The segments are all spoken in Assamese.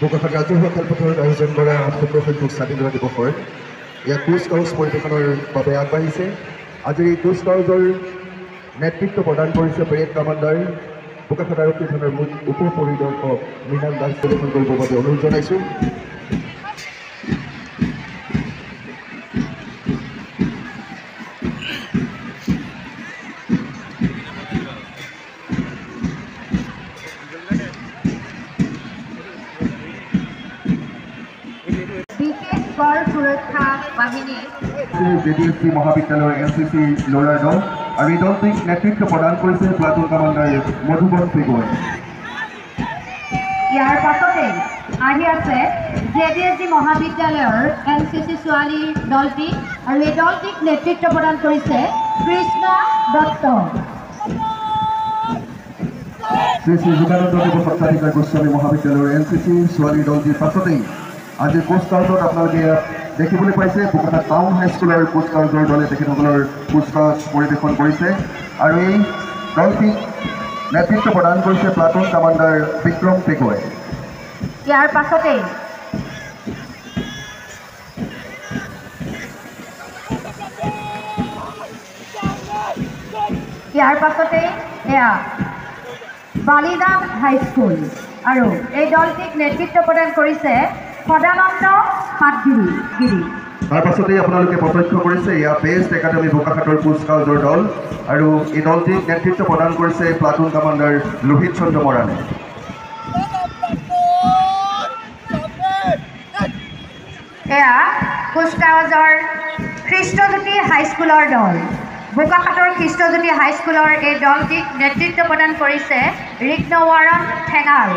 বোকাখাত ৰাজহুৱা খেলপথাৰত আয়োজন কৰা 78 সংখ্যক স্বাধীনতা দিৱসৰ ইয়াত কুচকাৱাজ পৰিৱেশনৰ বাবে আগবাঢ়িছে। আজিৰ এই কুচকাৱাজৰ নেতৃত্ব প্ৰদান কৰিছে পেৰেড কমাণ্ডাৰ বোকাখাত আৰক্ষী থানাৰ উপ পৰিদৰ্শক মৃণাল দাস। পৰিৱেশন কৰিবৰ বাবে অনুৰোধ জনাইছোঁ। জেডিএছচি মহাবিদ্যালয়ৰ এনচিচি ল'ৰাৰ দল আৰু এই দলটিক নেতৃত্ব প্ৰদান কৰিছে প্লাটুন কমাণ্ডাৰ মধুবন পেগুৱে। ইয়াৰ পাছতে আহি আছে জেডিএছচি মহাবিদ্যালয়ৰ এনচিচি ছোৱালীৰ দলটি আৰু এই দলটিক নেতৃত্ব প্ৰদান কৰিছে কৃষ্ণ দত্ত। শ্ৰী শ্ৰী যোগানন্দ দেৱ সত্ৰাধিকাৰ গোস্বামী মহাবিদ্যালয়ৰ এনচিচি ছোৱালীৰ দলটিৰ পাছতেই আজি কুচকাৱাজত আপোনালোকে দেখিবলৈ পাইছে বোকাখাত টাউন হাইস্কুলৰ কুচকাৱাজৰ দলে তেখেতসকলৰ কুচকাৱাজ পৰিৱেশন কৰিছে আৰু এই দলটিক নেতৃত্ব প্ৰদান কৰিছে প্লাটুন কমাণ্ডাৰ বিক্ৰম পেগুৱে। ইয়াৰ পাছতেই এয়া বালিজান হাইস্কুল আৰু এই দলটিক নেতৃত্ব প্ৰদান কৰিছে সদানন্দ পাটগিৰি। তাৰ পাছতেই আপোনালোকে প্ৰত্যক্ষ কৰিছে এয়া বেষ্ট একাডেমী বোকাখাতৰ কুচকাৱাজৰ দল আৰু এই দলটিক নেতৃত্ব প্ৰদান কৰিছে প্লাটুন কমাণ্ডাৰ লোহিত চন্দ্ৰ মৰাণে। এয়া কুচকাৱাজৰ খ্ৰীষ্টজ্যোতি হাইস্কুলৰ দল। বোকাখাতৰ খ্ৰীষ্টজ্যোতি হাইস্কুলৰ এই দলটিক নেতৃত্ব প্ৰদান কৰিছে ৰিগ্নৱাৰণ ঠেঙাল।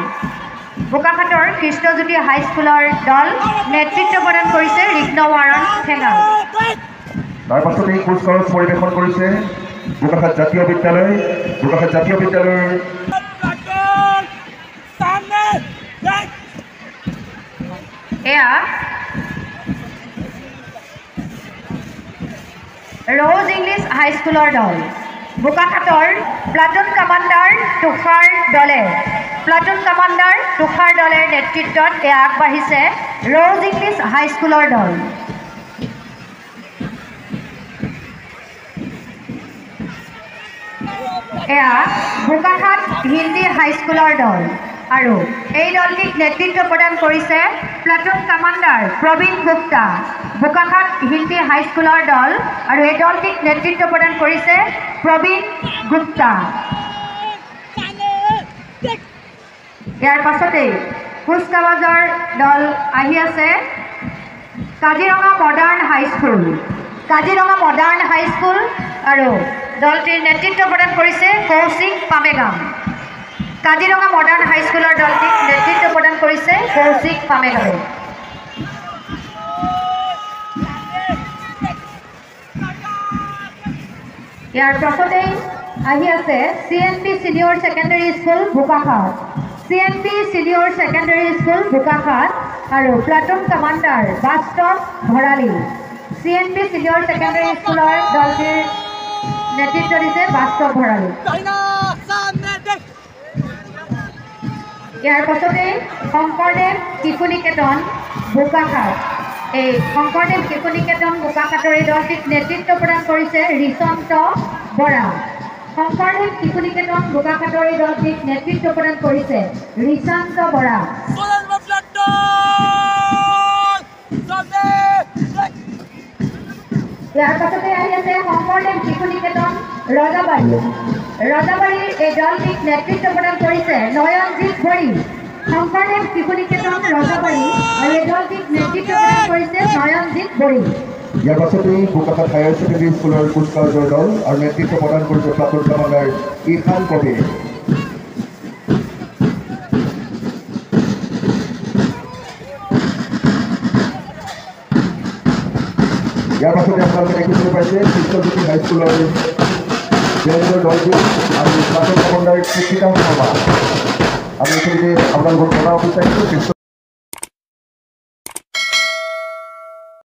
বোকাখাতৰ খ্ৰীষ্টজ্যোতি হাইস্কুলৰ দল নেতৃত্ব প্ৰদান কৰিছে ৰিগ্নৱাৰণ ঠেঙাল। তাৰ পাছতেই কুচকাৱাজ পৰিৱেশন কৰিছে বোকাখাত জাতীয় বিদ্যালয়। বোকাখাত জাতীয় বিদ্যালয়ৰ এয়া ৰ'জ ইংলিছ হাইস্কুলৰ দল। বোকাখাতৰ প্লাটুন কমাণ্ডাৰ তুষাৰ দলে, প্লাটুন কমাণ্ডাৰ তুষাৰ দলেৰ নেতৃত্বত এয়া আগবাঢ়িছে ৰ'জ ইংলিছ হাইস্কুলৰ দল। এয়া বোকাখাত হিন্দী হাইস্কুলৰ দল আৰু এই দলটিক নেতৃত্ব প্ৰদান কৰিছে প্লাটুন কমাণ্ডাৰ প্ৰবীণ গুপ্তা। বোকাখাত হিন্দী হাইস্কুলৰ দল আৰু এই দলটিক নেতৃত্ব প্ৰদান কৰিছে প্ৰবীণ গুপ্তা। ইয়াৰ পাছতেই কুচকাৱাজৰ দল আহি আছে Kaziranga modern high school. Kaziranga modern high school আৰু দলটিৰ নেতৃত্ব প্ৰদান কৰিছে কৌশিক পামেগাম। কাজিৰঙা মডাৰ্ণ হাইস্কুলৰ দলটিক নেতৃত্ব প্ৰদান কৰিছে কৌশিক পামেগামে। ইয়াৰ পাছতেই আহি আছে C N P senior secondary school Bokakhat. C N P senior secondary school Bokakhat আৰু platoon commander Bastab Bharali. C N P senior secondary স্কুলৰ দলটিৰ নেতৃত্ব দিছে বাস্তৱ ভৰালী। ইয়াৰ পাছতেই শংকৰদেৱ শিশু নিকেতন বোকাখাত। এই শংকৰদেৱ শিশু নিকেতন বোকাখাতৰ এই দলটিক নেতৃত্ব প্ৰদান কৰিছে ৰিচন্ত বৰা। শংকৰদেৱ শিশু নিকেতন বোকাখাতৰ এই দলটিক নেতৃত্ব প্ৰদান কৰিছে ৰিচন্ত বৰা। ইয়াৰ পাছতে আহি আছে শংকৰদেৱ শিশু নিকেতন ৰজাবাৰী। ৰজাবাৰীৰ এই দলটিক নেতৃত্ব প্ৰদান কৰিছে নয়নজিৎ বৰি। শংকৰদেৱ শিশু নিকেতন ৰজাবাৰী আৰু এই দলটিক নেতৃত্ব প্ৰদান কৰিছে নয়নজিৎ বৰি। ইয়াৰ পাছতেই বোকাখাত হায়াৰ ছেকেণ্ডেৰী স্কুলৰ কুচকাৱাজৰ দল আৰু নেতৃত্ব প্ৰদান কৰিছে প্লাটুন কমাণ্ডাৰ ঈশান কবিৰ। ইয়াৰ পাছতে আপোনালোকে দেখিবলৈ পাইছে খ্ৰীষ্টজ্যোতি হাইস্কুলৰ বেণ্ডৰ দলটি আৰু প্লাটুন কমাণ্ডাৰ কৃতিকা শৰ্মা। আমি এইখিনিতে আপোনালোকক জনাব বিচাৰিছোঁ।